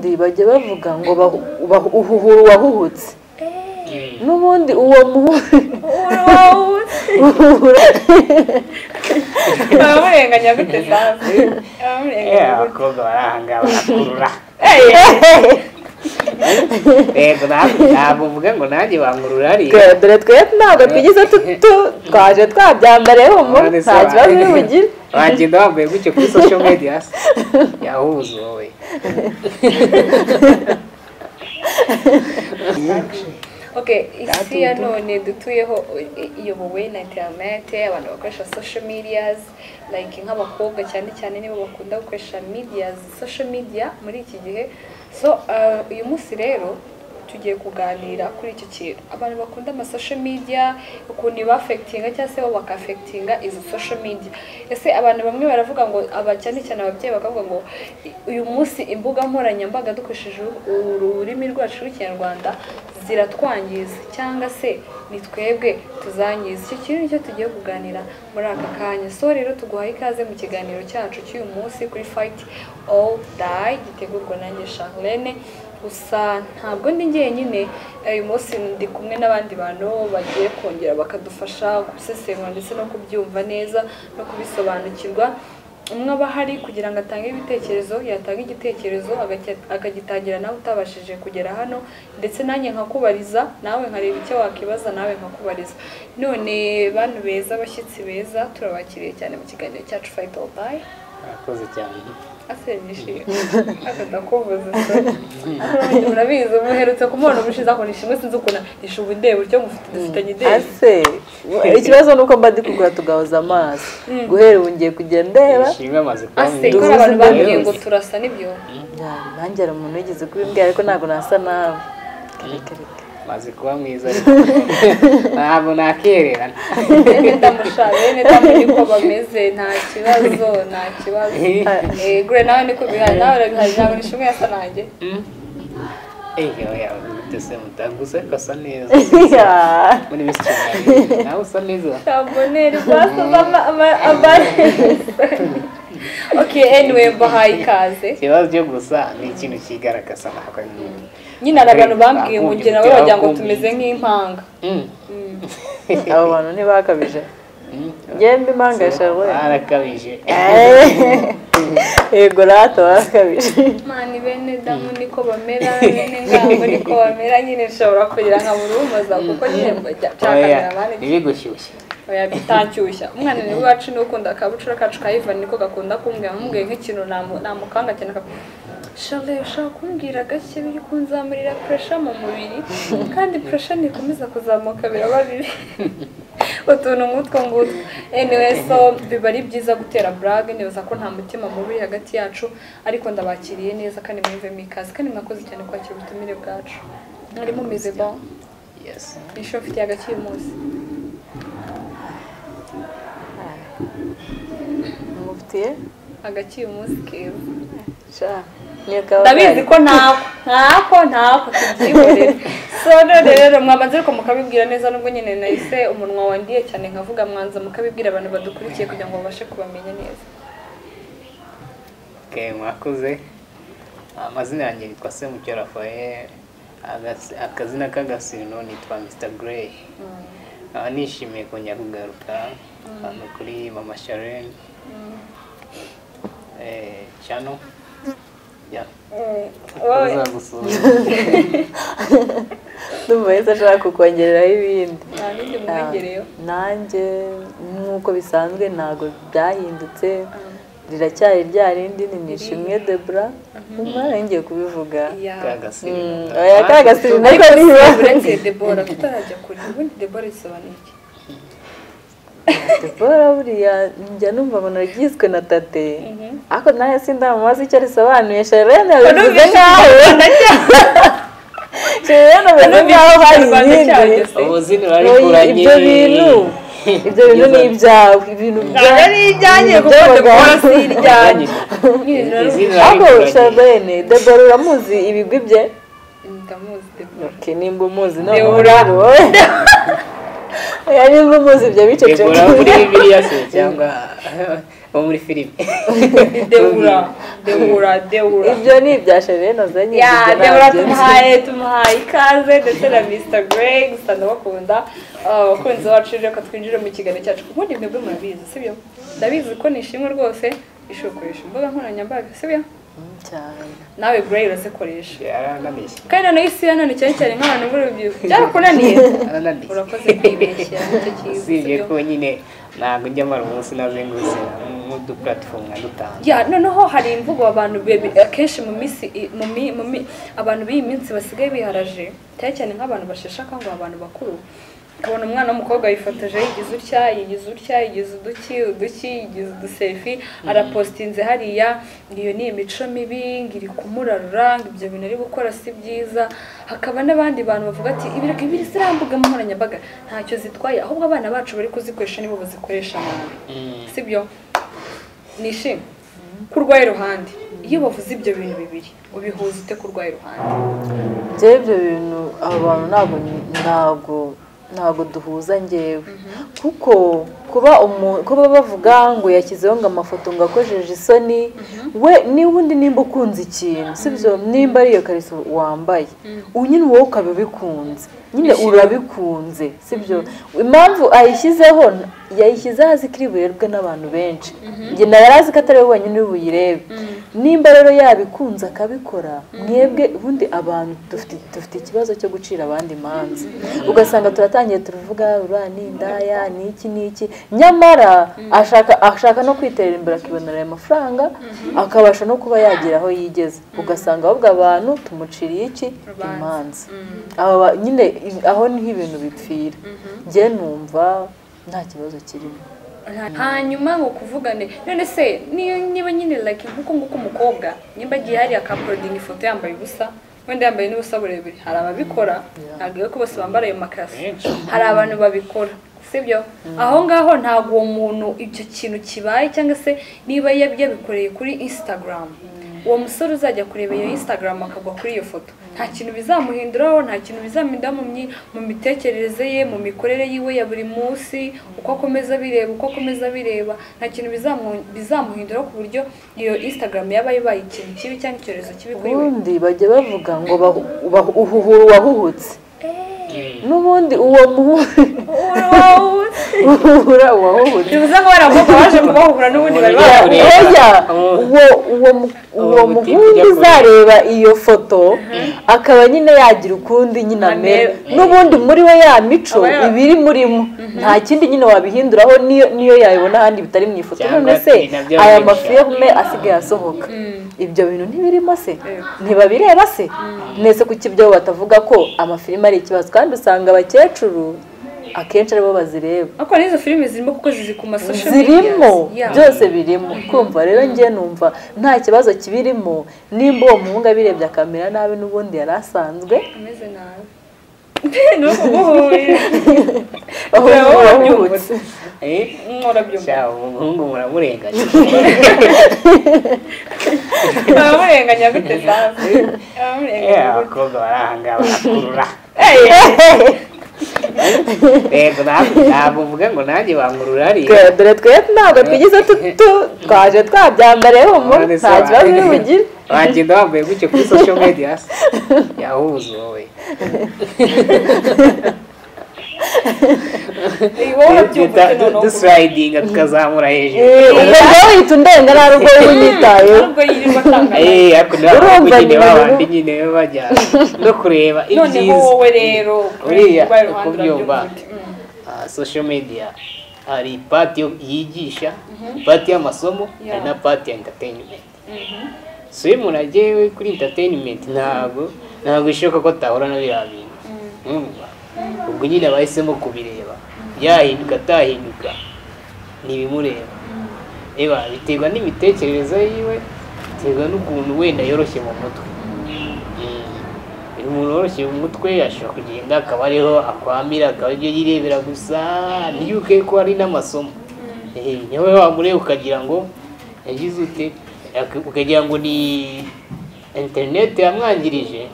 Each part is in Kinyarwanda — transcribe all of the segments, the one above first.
Ubundi bajya bavuga ngo uhuhura uwahuhutse. N'ubundi uwo muhura bamurenganya gute sasa? Abakobwa barahanga barakurura. Yego ntabwo uvuga ngo nanjye bankurura hariya. Dore twe ntabwo twigeze twaje twabyambariye humura nta kibazo uri bugire. Wagenda wambaye gutyo kuri social media yahuza wowe. Okay, isi ya none dutuyeho iyobowe na internet, abantu bakoresha social medias like nk'abakobwa cyane cyane nibo bakunda gukoresha medias, social media muri iki gihe. So uyu munsi rero tugiye kuganira kuri iki kintu abantu bakunda ama social media, ukuntu iba-affectinga cyangwa se bo baka-affectinga izo social media. Ese abantu bamwe baravuga ngo aba cyane cyane ababyeyi bakavuga ngo uyu munsi imbuga nkoranyambaga dukoresheje ururimi rwacu rw'Ikinyarwanda ziratwangiza cyangwa se ni twebwe tuzangiza. Icyo kintu nicyo tugiye kuganira muri aka kanya. So rero tuguhaye ikaze mu kiganiro cyacu cy'uyu munsi kuri Fight or Die gitegurwa nanjye Charlene. Gusa ntabwo ndi njyenyine, uyu munsi ndi kumwe n'abandi bantu bagiye kongera bakadufasha gusesengura ndetse no kubyumva neza no kubisobanukirwa. Umwe aba ahari kugira ngo atange ibitekerezo, yatanga igitekerezo akagitangira nawe utabashije kugera hano, ndetse nanjye nkakubariza, nawe nkareba icyo wakibaza nawe nkakubariza. None bantu beza, abashyitsi beza, turabakiriye cyane mu kiganiro cyacu Fight or Die. Murakoze cyane. Ase nishimye akadakuvuza se urabizi umuherutse kumubona ubushize ako nishimwe sinzi ukuntu nishubu ndeba utyo mufite dufitanye ideni. Ase ikibazo nuko mba ndi kugura tugahoza amaso guhera ubu ngiye kugenda ndeba. Nishimwe amaze kuba ase ko abantu bambwiye ngo turasa nibyo. Nanjye hari umuntu wigeze kubimbwira ariko ntabwo nasa nawe. Maze kuba mwiza ntabwo nakererana. Bene damu niko bameze, nta kibazo, nta kibazo. Gure nawe niko bihari, nawe urabihari, ntabwo nishimwe yasa nanjye. Oya mutese mutaguse kasa neza. Muri Miss Kigali nawe usa neza. Taboneri basa ama. Okay, anyway mbahaye ikaze. Ikibazo cyo gusa ni ikintu kigaragaza ntabwo nyine hari abantu bambwiye ngo njye nawe wagira ngo tumeze nk'impanga. Abo bantu ntibakabije. Ngembe impanga shawe. Barakabije. Yego rato barakabije. Mani bene damu niko bamera, bene ngango niko bamera, nyine nshobora kugira nka burumaza kuko nyine cyakamera bane. Ibigushyushya. Oya bitanshyushya. Umwana ni wacu n'ukunda akabucura kacu ka Ivan niko gakunda kumbwira mubwiye nk'ikintu namukanga cyane. Charles ushaka kumbwira gake biri kunzamurira pressure mu mubiri kandi pressure ntikomeza kuzamuka biraba bibi. Utuntu nk'utwo ngutwo. Anyway, so biba ari byiza gutera blague, nibaza ko nta mutima mubi hagati yacu, ariko ndabakiriye neza kandi mwumvemo ikaze kandi mwakoze cyane kwakira ubutumire bwacu. Mwari mumeze bon? Yes. Nisho mfitiye agaki uyu munsi. Mufitiye agaki uyu munsi keza. Sha. Ndabizi ko ntako tubyihorere. So none rero mwabanze ariko mukabibwira neza nubwo nyine nahise umunwa wandiye cyane nkavuga, mwanza mukabibwira abantu badukurikiye kugira ngo babashe kubamenya neza. Okay, mwakoze. Amazina yanjye yitwa Semucyo Raphael, akazina k'agasino nitwa Mr Grey. Nishimiye kongera kugaruka hano kuri Mama Charlene channel. Yeah. Ndumva yese ashaka kukongereraho ibindi. Nta bindi mwongereyeho. Nanjye nk'uko bisanzwe ntabwo byahindutse, riracyari rya rindi ni Nishimwe Debra. Umwana ngiye kubivuga. Oya kagasino ariko niba uretse Debora tutarajya kure, ubundi Debora isobanuye iki? Debora buriya njya numva ngo naryiswe na tate, ariko nawe sindamubaza icyo risobanuye. Charlene yabivuze nkaho Charlene abivuze nkaho hari ibindi. Ubuzima barikuranye. Ibyo bintu ni ibyawe, ibintu ntabwo ari ibyanjye kuko Debora si iryanjye. Ariko Charlene, Debora uramuzi ibigwi bye? Ndamuzi Debora. Okay, nimba umuzi none wowe. Oya nimba umuzi ibyo biceceke. Debora muri Bibiliya se cyangwa Wo muri filime. Debura, Debura, Debura. Ibyo ni ibya Sherene azanye. Ya, Debura tumuhaye ikaze ndetse na Mr. Greg, gusa ndabakunda. Abakunzi bacu reka twinjire mu kiganiro cyacu. Ubundi mwebwe murabizi, sibyo? Ndabizi ko nishimwe rwose ishokoresha imbuga nkoranyambaga, sibyo? Cyane. Nawe Grey urazikoresha. Yarananiye. Kandi noneho isi ya none cyane cyane nk'abantu b'urubyiruko byarakunaniye. Yarananiye. Urakoze kwibeshya nicyo cyiza. Usibye ko nyine ntabwo njya mara umunsi nazengurutse nk'udu platform nka dutanu. Ya, noneho hari imvugo abantu akenshi mu minsi abantu b'iyi minsi basigaye biharaje cyane cyane nk'abantu basheshe akanguhe, abantu bakuru. Ukabona umwana w'umukobwa yifotoje yigize utya, yigize utya, yigize uduki, uduki, yigize uduselfie, arapostinze hariya, iyo ni imico mibi, ngo iri kumurarura, ngo ibyo bintu ari gukora si byiza. Hakaba n'abandi bantu bavuga ati ibireka ibiri ziriya mbuga nkoranyambaga ntacyo zitwaye, ahubwo abana bacu bari kuzikoresha nibo bazikoresha nabi. Sibyo? Nishimwe kurwaye iruhande. Iyo bavuze ibyo bintu bibiri ubihuza ute kurwaye iruhande? Ibyo bintu abantu ntabwo duhuza ngewe, kuko kuba bavuga ngo yashyizeho ngo amafoto ngo akojeje isoni, we n'ubundi nimba ukunze ikintu, sibyo? Nimba ari iyo kariso wambaye nyine wowe ukaba ubikunze, nyine urabikunze, sibyo? Impamvu ayishyizeho, yayishyizeho azi ko iri burebwe n'abantu benshi, njye nawe yari azi ko atari we wenyine uri buyirebe. Nimba rero yabikunze akabikora, mwebwe ubundi abantu dufite ikibazo cyo gucira abandi imanza, ugasanga turatangiye turuvuga uriya ni indaya ni iki n'iki, nyamara ashaka no kwiterera imbere akibonera ayo mafaranga, akabasha no kuba yagira aho yigeze, ugasanga ahubwo abantu tumuciriye iki imanza. Nyine aho niho ibintu bipfira. Njye numva nta kibazo kirimo. Hanyuma ngo kuvugane none se niba nyine like nkuko nguko umukobwa nimba agiye hariya akaporodinga ifoto yambaye ubusa, wenda yambaye n'ubusa burebure, hari ababikora, ntabwo ko bose bambara ayo makasi, hari abantu babikora, sibyo? Aho ngaho ntabwo uwo muntu icyo kintu kibaye, cyangwa se niba yabikoreye kuri Instagram, uwo musore uzajya kureba iyo Instagram akagwa kuri iyo foto, nta kintu bizamuhinduraho, nta kintu bizamuhindura mu mitekerereze ye, mu mikorere yiwe ya buri munsi, uko akomeza bireba, uko akomeza bireba, nta kintu bizamuhinduraho ku buryo iyo Instagram yaba ibaye ikintu kibi cyangwa icyorezo kibi kuri we. Ubundi bajya bavuga ngo uhuhura uwahuhutse, n'ubundi uwo muhura uwahuhutse, bivuze ngo baravuga baje kubahura n'ubundi bari oya, uwo muhungu uzareba iyo foto akaba nyine yagira ukundi nyine amera, n'ubundi muri we ya mico ibiri murimo, nta kindi nyine wabihinduraho, niyo yayibona ahandi bitari mu ifoto. None se aya mafilme asigaye asohoka, ibyo bintu ntibirimo se? Ntibabireba se? Nese kuki ibyo batavuga ko amafilime ari ikibazo, kandi usanga abakecuru akenshi aribo bazireba. Ariko n'izo filime zirimo kuko ziri ku ma social media, zirimo byose birimo. Kumva rero njye numva nta kibazo kibirimo, nimba uwo muhungu abirebye akamera nabi n'ubundi yari asanzwe ameze nabi. Nukuguhuye. Sha umuhungu muramurenganya. Muramurenganya gute sasa? Muramurenganya. Abakobwa barahanga barakurura. Yego ntabwo mvuga ngo nanjye bankurura hariya. Dore twe ntabwo twigize twaje twabyambariye humura, nta kibazo bugire. Wagenda wambaye gutyo kuri social media yahuza wowe. Duslidinga tukazamura hejuru. Ubwo wowe undenga nta rugo unyitayeho. Ariko nyine babandi nyine bajya no kureba ibyiza. Noneho wowe rero uriya kubyumva social media hari part yigisha, part y'amasomo, hari na part ya entertainment. So iyo umuntu agiye kuri entertainment ntabwo bishoboka ko atahura na biriya bintu. Ubwo nyine abahisemo kubireba, yahinduka atahinduka ntibimureba. Eba biterwa n'imitekerereze yiwe, biterwa n'ukuntu wenda yoroshye mu mutwe. Umuntu woroshye mu mutwe ashobora kugenda akaba ariho akwamira, akaba ibyo yirebera gusa, ntiyuke ko ari n'amasomo. Niwe wamureba ukagira ngo yagize ute, ukagira ngo ni interineti yamwangirije.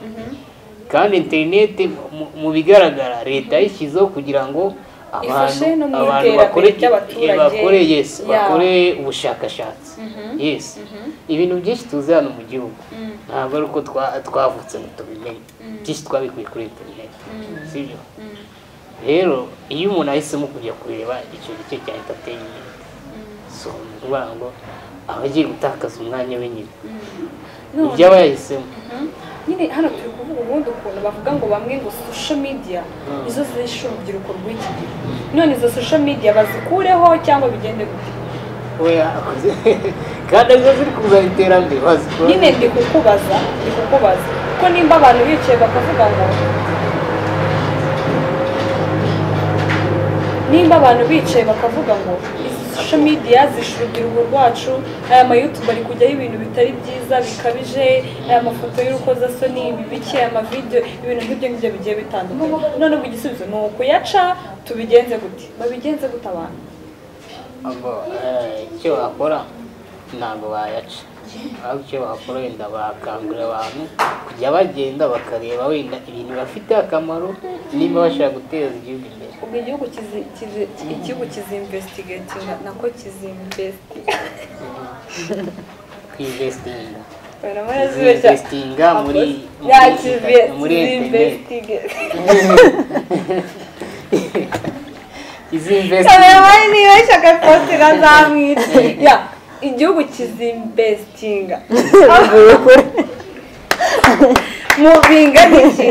Kandi interineti mu bigaragara leta yishyizeho kugira ngo Abantu bakore yes, bakore ubushakashatsi. Yes. Ibintu byinshi tuzi hano mu gihugu ntabwo ari uko twavutse ngo tubimenye, byinshi twabikuye kuri internet, sibyo? Rero iyo umuntu ahisemo kujya kureba icyo gice cya entertainment, so ni ukuvuga ngo aba agiye gutakaza umwanya we nyine, ibyo aba yahisemo. Nyine hano turi kuvuga ubundi ukuntu bavuga ngo bamwe ngo social media nizo zishe urubyiruko rw'iki gihe. None izo social media bazikureho cyangwa bigende gute? Oya, kandi arizo ziri kuzana iterambere bazikora. Nyine ndi kukubaza kuko nimba abantu bicaye bakavuga ngo nimba abantu bicaye bakavuga ngo social media zishe urubyiruko rwacu, aya ma YouTube ari kujyaho ibintu bitari byiza bikabije, aya mafoto y'urukozasoni, ibi bike, ama video, ibintu nk'ibyo ngibyo bigiye bitandukanye. None ubwo igisubizo ni ukuyaca, tubigenze gute? Babigenze gute abantu? Abo icyo bakora ntabwo bayaca, ahubwo icyo bakora wenda bakangurira abantu kujya bagenda bakareba wenda ibintu bafite akamaro nimba bashaka guteza igihugu imbere. Ubwo igihugu igihugu kizinvestigatinga nako kizinvestinga investinga muri internet ya igihugu kizinvestinga mu bingana iki,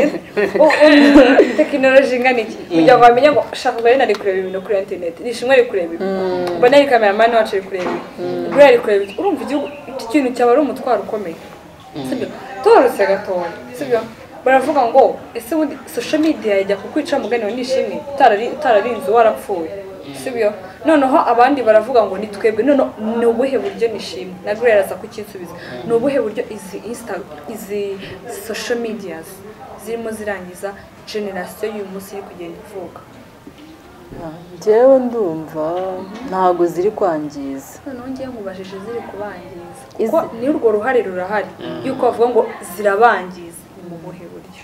tekinoloji ingana iki, kugira ngo bamenye ngo shaka ngo ari kureba ibintu kuri internet, nishimwe ari kureba ibi, mbona ari cameraman wacu ari kureba ibi, Gray ari kureba ibi. Urumva igihugu iki kintu cyaba ari umutwaro ukomeye, sibyo? Torose gatoya, sibyo? Baravuga ngo ese ubundi social media yajya kukwica mugani wa Nishimwe utararinze warapfuye, sibyo? Noneho abandi baravuga ngo ni twebwe. None ni ubuhe buryo Nishimwe na Gray araza kukinsubiza, ni ubuhe buryo izi insta izi social medias zirimo zirangiza generation y'uyu munsi iri kugenda ivuka? Njyewe ndumva ntabwo ziri kwangiza. Noneho ngiye nkubajije ziri kubangiza, kuko ni urwo ruhare rurahari yuko bavuga ngo zirabangiza, ni mu buhe buryo?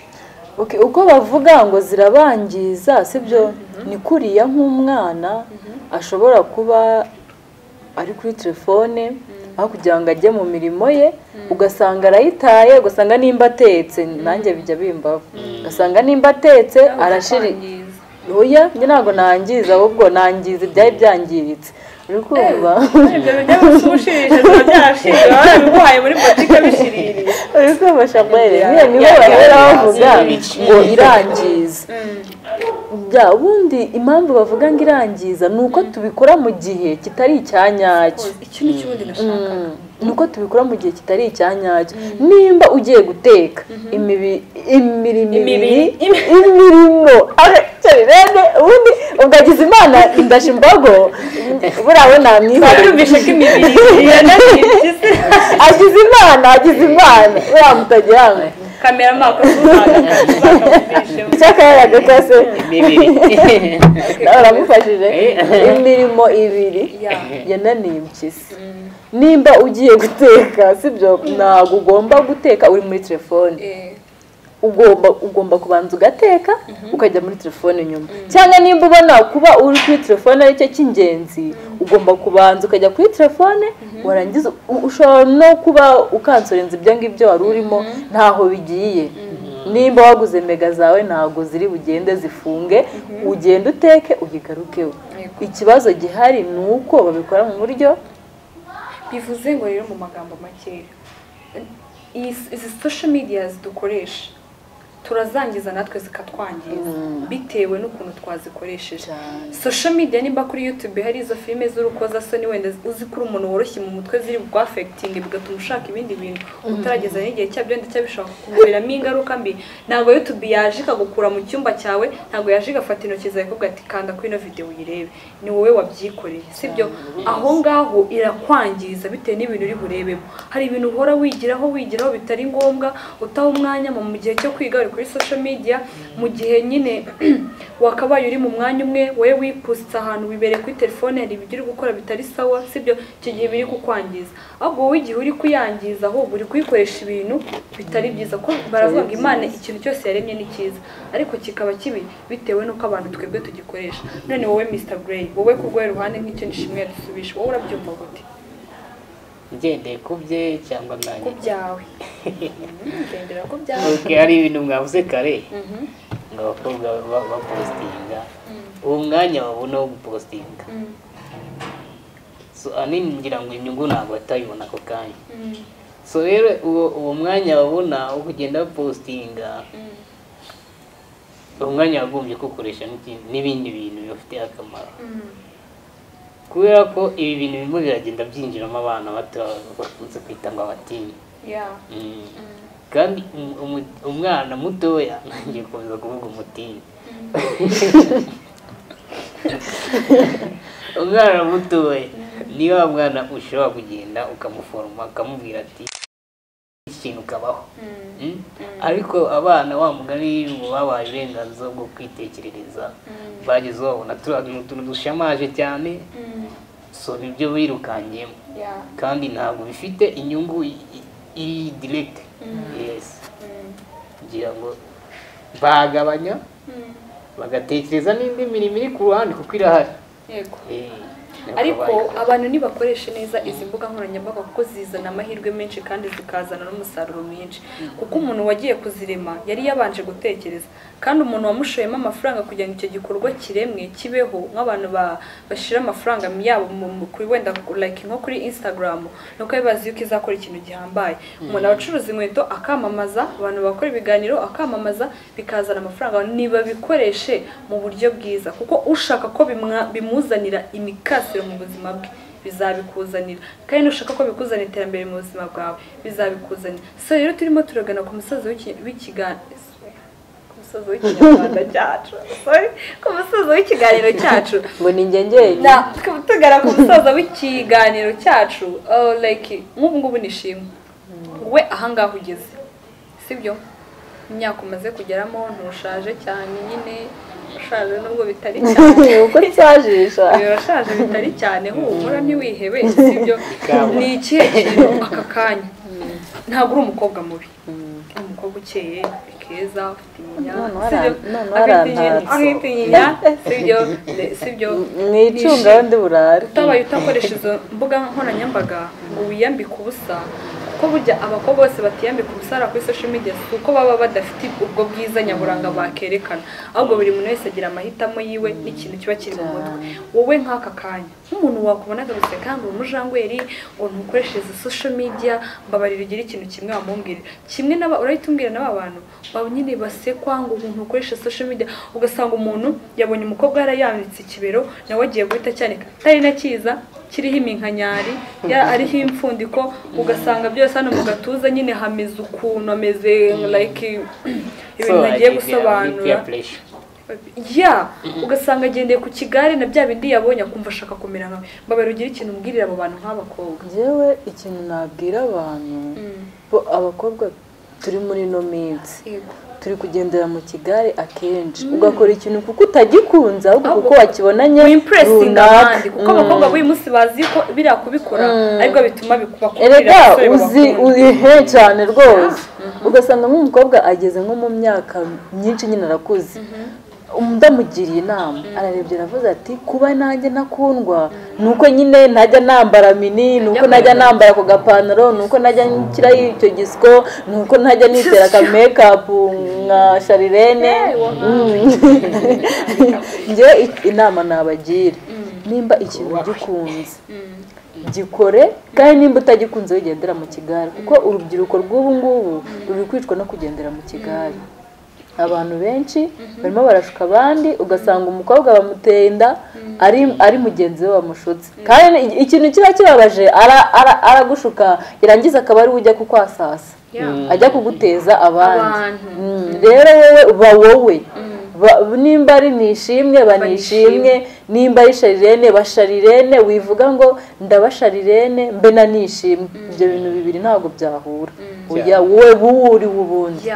Okay, uko bavuga ngo zirabangiza sibyo, ni kuriya nk'umwana ashobora kuba ari kuri telefone aho kugira ngo ajye mu mirimo ye, ugasanga arayitaye, ugasanga nimba atetse, nanjye bijya bimbaho, ugasanga nimba atetse arashiri. Oya, njye ntabwo nangiza, ahubwo nangiza ibyari byangiritse. Uri kumva? Ibyo bijya gushirije byarashirije, barabiguhaye muri boutique bishiririye. Uri kumva Shabelle? Niyo bahera bavuga ngo irangiza. Ya ubundi impamvu bavuga ngo irangiza ni uko tubikora mu gihe kitari icyanyacyo. Icyo ni cyo ubundi nashakaga. Ni uko tubikora mu gihe kitari icyanyacyo. Nimba ugiye guteka imirimo rene ubundi ugagiza Imana indasha imbogo burawe namwiza ko imibiri yananiye. Agize Imana buriya mutagira ngo kamera mako cyakayaraga kase nawe uramufashije. Imirimo ibiri yananiye impyisi. Nimba ugiye guteka sibyo, ntabwo ugomba guteka uri muri telefone, ugomba kubanza ugateka ukajya muri telefone nyuma, cyangwa nimba ubona kuba uri kuri telefone aricyo cy'ingenzi, ugomba kubanza ukajya kuri telefone, warangiza ushobora no kuba ukansorenza ibyo ngibyo wari urimo ntaho bigiye. Nimba waguze mega zawe ntabwo ziri bugende zifunge, ugende uteke uyigarukeho. Ikibazo gihari ni uko babikora mu buryo bivuze ngo rero mu magambo makeya izi social media dukoresha turazangiza natwe zikatwangiza bitewe n'ukuntu twazikoresheje. Social media nimba kuri YouTube hari izo filime z'urukozasoni wenda uzi kuri umuntu woroshye mu mutwe ziri bwaffecting bigatuma ushaka ibindi bintu utarageza n'igihe cyabyo ndetse bishobora kukuviramo ingaruka mbi. Ntabwo YouTube yaje ikagukura mu cyumba cyawe, ntabwo yaje igafata intoki zawe ikakubwira ati kanda kuri ino video uyirebe, ni wowe wabyikoreye, sibyo? Aho ngaho irakwangiza bitewe n'ibintu uri burebemo. Hari ibintu uhora wigiraho bitari ngombwa, utaha umwanya mu gihe cyo kwiga kuri social media mu gihe nyine wakabaye uri mu mwanya umwe wowe wipustse ahantu wibereye kuri telefone hari ibyo uri gukora bitari sawa, sibyo? Icyo gihe biri kukwangiza, ahubwo wowe igihe uri kuyangiza ahubwo uri kuyikoresha ibintu bitari byiza. Ko baravuga ngo Imana ikintu cyose yaremye ni cyiza, ariko kikaba kibi bitewe n'uko abantu twebwe tugikoresha. None wowe Mr Grey, wowe ku rwawe ruhande nk'icyo Nishimwe yadusubije, wowe urabyumva gute? Ngendeye ku bye cyangwa nanjye ku byawe? Ngendera ku byawe. Okay, hari ibintu mwavuze kare ngo abakobwa bapostinga, uwo mwanya babona wo gupostinga, so ahanini ngira ngo inyungu ntabwo batayibona ako kanya. So rero uwo mwanya babona wo kugenda bapostinga, uwo mwanya wagombye kuwukoresha n'ibindi bintu bibafitiye akamaro, kubera ko ibi bintu birimo biragenda byinjiramo abana bato bakunze kwita ngo abatinyi. Kandi umwana mutoya, ngiye gukomeza kuvuga umutini, umwana mutoya ni wa mwana ushobora kugenda ukamuforoma ukamubwira ati iki kintu kabaho. Ariko abana wa mugani ngo babaye uburenganzira bwo kwitekerereza, bageze babona turiya utuntu dushamaje cyane, so nibyo birukanyemo, kandi ntabwo bifite inyungu iri direct. Yes, ngira ngo bagabanya bagatekereza n'indi mirimo iri ku ruhande kuko irahari. Yego. Ariko abantu ntibakoreshe neza izi mbuga nkoranyambaga kuko zizana amahirwe menshi kandi zikazana n'umusaruro mwinshi, kuko umuntu wagiye kuzirema yari yabanje gutekereza, kandi umuntu wamushoyemo amafaranga kugira ngo icyo gikorwa kiremwe kibeho, nk'abantu bashira amafaranga yabo kuri wenda like nko kuri Instagram, nuko bazi yuko izakora ikintu gihambaye. Umuntu abacuruza inkweto akamamaza, abantu bakora ibiganiro akamamaza, bikazana amafaranga. Niba bikoreshe mu buryo bwiza, kuko ushaka ko bimuzanira imikasiro mu buzima bwe bizabikuzanira, kandi nushaka ko bikuzanira iterambere mu buzima bwawe bizabikuzanira. So rero turimo turagana ku musozo w'ikinyarwanda cyacu, sorry, ku musozo w'ikiganiro cyacu, ngo ni njye na tugana ku musozo w'ikiganiro cyacu. Like nk'ubu ngubu Nishimwe, we ahangaha ugeze, sibyo? Imyaka umaze kugeramo ntushaje cyane nyine, ushaje nubwo bitari cyane, uko nsajisha urashaje bitari cyane, humura ntiwihebe, sibyo? Ni ikihe kintu aka kanya ntabwo uri umukobwa mubi, umukobwa ukeye keza, ufite inyinya, afite inyinya, sibyo? Sibyo, mwicunga ndi burare utabaye utakoresha izo mbuga nkoranyambaga ngo wiyambike ubusa, kuko burya abakobwa bose batiyambika ubusa kuri social media si uko baba badafite ubwo bwiza nyaburanga bakerekana, ahubwo buri muntu wese agira amahitamo yiwe n'ikintu kiba kiri mu mutwe. Wowe nk'aka kanya nk'umuntu wakubonaga guseka ngo umujangweri ngo ntukoreshe izo social media, mbabarira ugire ikintu kimwe wamumbwira kimwe n'aba urahita umbwira n'aba bantu baba nyine basekwa ngo umuntu ukoresha social media, ugasanga umuntu yabonye umukobwa yarayambitse ikibero nawe agiye guhita cyanika atari na cyiza kiriho iminkanyari ariho impfundiko, ugasanga byose hano mu gatuza nyine hameze ukuntu ameze like ibintu nagiye gusobanura. Ya ugasanga agendeye ku kigare na bya bindi yabonye akumva ashaka kumera nkawe. Mbabarira ugire ikintu umbwirira abo bantu nk'abakobwa. Njyewe ikintu nabwira abantu, abakobwa turi muri no minsi turi kugendera mu kigare akenshi, ugakora ikintu kuko utagikunze ahubwo kuko wakibonanye runaka, kuko abakobwa b'uyu munsi bazi ko biriya kubikora ariko bituma bikubakurira abasore uzi urihe cyane rwose. Ugasanga nk'umukobwa ageze nko mu myaka myinshi nyine arakuze, ndamugiriye inama ararebye aravuze ati kuba nanjye nakundwa nuko nyine ntajya nambara mini, nuko najya nambara ku gapantaro, nuko najya nshyiraho icyo gisiko, nuko ntajya nitera aka make-up nka Sharirene. Njye inama nabagira, nimba ikintu gikunze gikore, kandi nimba utagikunze wigendera mu kigare, kuko urubyiruko rw'ubu ngubu ruri kwicwa no kugendera mu kigare. Abantu benshi barimo barashuka abandi, ugasanga umukobwa bamuteye inda ari mugenzi we wamushutse, kandi ikintu kiba kibabaje aragushuka yarangiza akaba ari we ujya kukwasasa, ajya kuguteza abandi. Rero wowe uba wowe, nimba ari Nishimwe banishimwe, nimba ari Sharirene basharirene, wivuga ngo ndabasharirene mbe na Nishimwe, ibyo bintu bibiri ntabwo byahura. Oya wowe uri ubundi.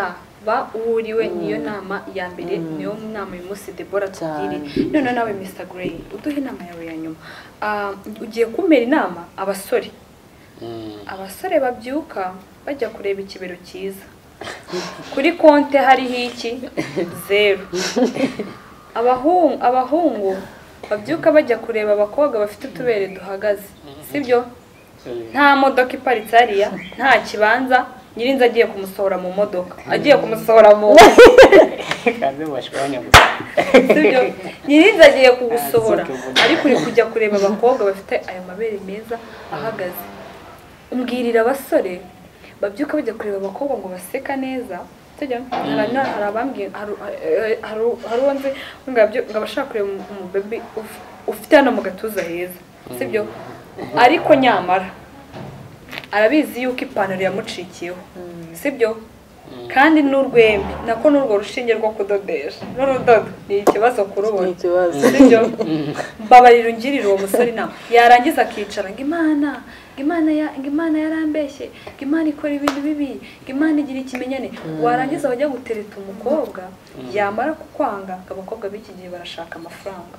Ba uwuriwe, niyo nama ya mbere, niyo nama uyu munsi Deborah tubwire. None nawe Mr Grey, uduhe inama yawe ya nyuma. Ugiye kumera inama abasore. Abasore babyuka bajya kureba ikibero cyiza, kuri konte hariho iki? 0. Abahungu babyuka bajya kureba abakobwa bafite utubere duhagaze, sibyo? Nta modoka iparitse hariya, nta kibanza, nyirinzi agiye kumusohora mu modoka, agiye kumusohora mu sibyo? Nyirinzi agiye kugusohora, ariko uri kujya kureba abakobwa bafite ayo mabere meza ahagaze. Umbwirira abasore babyuka bajya kureba abakobwa ngo baseka neza, hari abambwiye, hari uwo nzi ngo abashaka kureba umubebi ufite hano mu gatuza heza, sibyo? Ariko nyamara arabizi yuko ipantaro yamucikiyeho, sibyo? Kandi n'urwembe nako n'urwo rushinge rwo kudodesha n'urudodo ni ikibazo kurubona, sibyo? Mbabarira ungirire uwo musore inama. Yarangiza akicara ngo Imana yarambeshye, ngo Imana ikora ibintu bibi, ngo Imana igira ikimenyane. Warangiza wajya gutereta umukobwa, yamara kukwanga, abakobwa b'iki gihe barashaka amafaranga,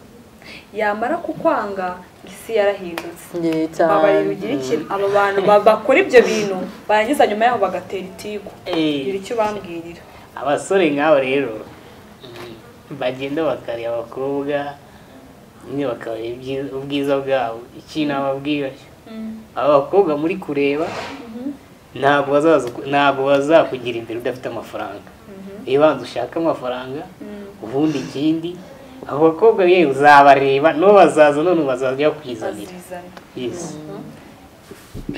yamara kukwanga isi yarahindutse. Babarira ugira ikintu aba bantu bakora ibyo bintu, barangiza nyuma yaho bagatera itigo. Gira icyo bambwirira abasore nk'abo rero bagenda bakareba abakobwa nyine bakareba ubwiza bwabo. Ikintu ababwira, aba bakobwa muri kureba ntabwo bazakugira imbere udafite amafaranga. Ibanza ushaka amafaranga, ubundi ikindi abo bakobwa yewe uzabareba no bazaza, none bazajya kwizanira. Yes.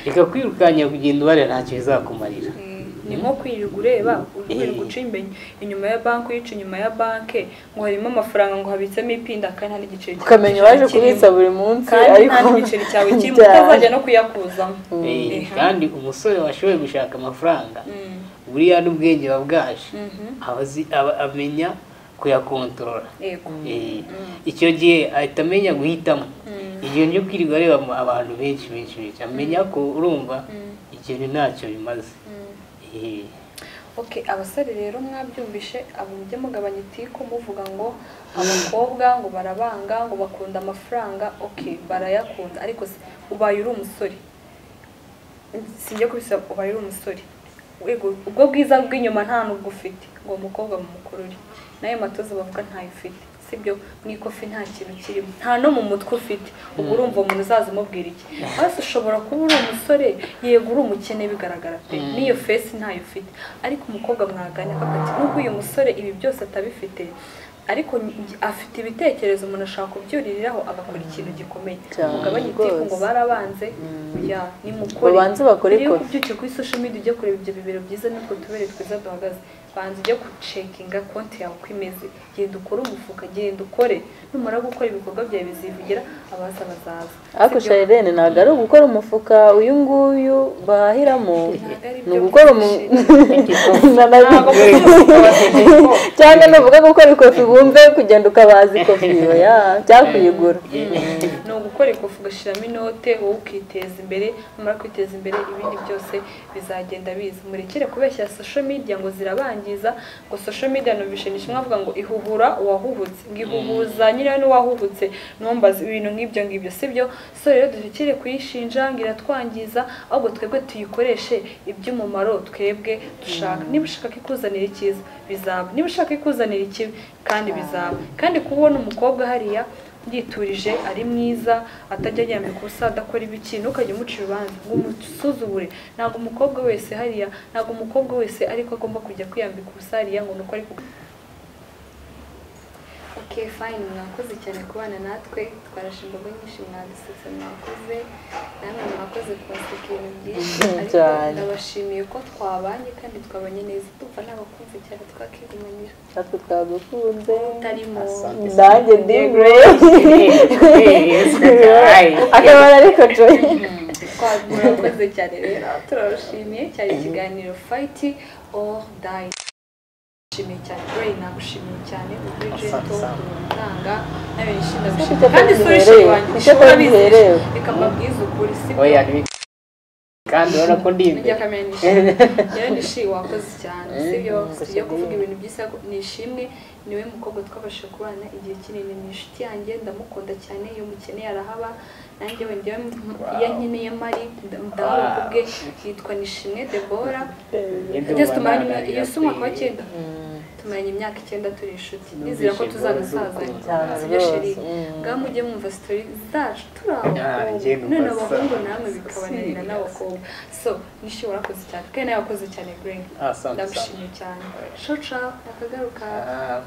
Reka kwirukanya kugenda ubareba ntacyo bizakumarira. Ni nko kwirirwa ureba uri guca inyuma ya banki, uyica inyuma ya banki ngo harimo amafaranga, ngo habitsemo ipinda, kandi nta n'igiceri cyawe, ukamenya waje kubitsa buri munsi, ariko nta n'igiceri cyawe kirimo, utazajya no kuyakuzamo. Kandi umusore washoboye gushaka amafaranga buriya n'ubwenge bwaje amenya kuyakontorora. Icyo gihe ahita amenya guhitamo. Igihe cyo kwirirwa areba abantu benshi benshi benshi, amenya ko urumva ikintu ntacyo bimaze. Okay, abasore rero mwabyumvishe, abo mujye mugabanya itiku muvuga ngo abakobwa ngo barabanga, ngo bakunda amafaranga. Okay, barayakunda, ariko ubaye uri umusore, sinjye kubisaba, ubaye uri umusore, ubwo bwiza bw'inyuma nta nubwo ufite, ngo umukobwa mumukurure nayo matoza bavuga ntayo ufite, sibyo? Mu ikofi nta kintu kirimo, nta no mu mutwe ufite, ubwo urumva umuntu uzaza umubwira iki? Basi ushobora kuba uri umusore, yego uri umukene bigaragara pe, n'iyo face ntayo ufite, ariko umukobwa mwagana akati nubwo uyu musore ibi byose atabifite, ariko afite ibitekerezo, umuntu ashaka kubyuririraho agakora ikintu gikomeye. Mugabanye itiku ngo barabanze, ya nimukore, babanze bakore ikofi. Ubyuke kuri social media ujye kureba ibyo bibero byiza n'utwo tubere twiza duhagaze, banza ujye gucekinga konti yawe uko imeze, genda ukore umufuka, genda ukore, numara gukora ibikorwa byawe bizivugira, abaza bazaza. Ariko Charlene ntabwo ari ugukora umufuka uyu nguyu bahahiramo, ni ugukora cyangwa nuvuga gukora ikofi wumve kugenda ukabaza ikofi ya cyakuyigura. Ni ugukora ikofi ugashyiramo inote, wowe ukiteza imbere, numara kwiteza imbere ibindi byose bizagenda biza. Murekere kubeshya social media ngo zirabangiza, ngo social media numvishe nishimwe avuga ngo ihuhura uwahuhutse, ngo ihuhuza nyirayo n'uwahuhutse, numbaza ibintu nk'ibyo ngibyo, sibyo? So rero durekere kuyishinja ngo iratwangiza, ahubwo twebwe tuyikoreshe iby'umumaro twebwe dushaka. Niba ushaka ikuzanira icyiza bizaba, niba ushaka ikuzanira ikibi kandi bizaba. Kandi kubona umukobwa hariya yiturije ari mwiza, atajya yambika ubusa, adakora ibiki, ntukajye umucira urubanza ngo umusuzugure. Ntabwo umukobwa wese hariya, ntabwo umukobwa wese ariko agomba kujya kwiyambika ubusa hariya ngo nuko ari. Okay, fine, mwakoze cyane kubana natwe, twarashe imbogo nyinshi, mwadusetse, mwakoze namwe, mwakoze kubaseka ibintu byinshi, ariko ndabashimiye ko twabanye kandi twabanye neza, tumva n'abakunze cyane twakigumanira. Natwe twagukunze utarimo nanjye ndi Grey akabara ariko Joy. Murakoze cyane rero, turabashimiye cyane. Ikiganiro Fight or Die. Nshimiye cyane Grey, nagushimiye cyane uri gentle, uranga nawe nishimye kandi suri wanjye, reka mbabwize ukuri, sibyo? Oya, Kandi urabona ko ndi Nijya imbere. Kamera Nishimwe rero, Nishi, wakoze cyane, sibyo? Tugiye kuvuga ibintu byiza. Nishimwe niwe mukobwa twabashije kubana igihe kinini, ni inshuti yanjye, ndamukunda cyane. Iyo mukeneye arahaba, nanjye wenda iyo nkeneye mari ndahaba kubwe. Yitwa Nishimwe Debora. Tugeze tumaranye iyo si umwaka wa 9, tumaranye imyaka 9 turi inshuti. Nizera ko tuzanasazanya. Cyane. Sibyo, chéri? Rwose. Ngaho mujye mwumva story zacu turi Ah, abakobwa. njye numva None abahungu namwe bikabananira serious. n'abakobwa. So Nishi, warakoze cyane, kandi nawe wakoze cyane, Greg. Asante. Ndagushimiye cyane. Ciao ciao, nakagaruka. Ah.